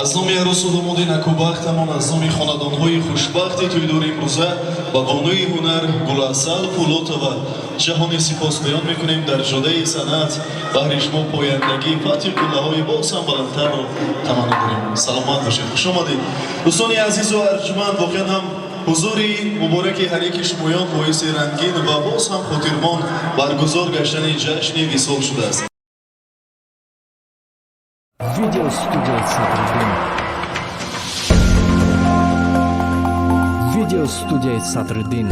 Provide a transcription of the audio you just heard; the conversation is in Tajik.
Аз номи арӯсу домоди накӯбахтамон, аз номи хонадонҳои хушбахти тӯйдори имрӯза ба бонуи ҳунар Гуласал Пулотова ҷаҳони сипос баён мекунем. Дар ҷодаи санъат баҳри шумо пояндагӣ, фатҳи қуллаҳои боз ҳам баландтарро таманно дорем. Саломат бошед, хуш омадед, дӯстони азизу арҷуманд. Воқеан ҳам ҳузури мубораки ҳар яки шумоён боиси рангин ва боз ҳам хотирмон баргузор гаштани ҷашни висол шудааст. Видеостудия Садриддин. Видеостудияи Садриддин.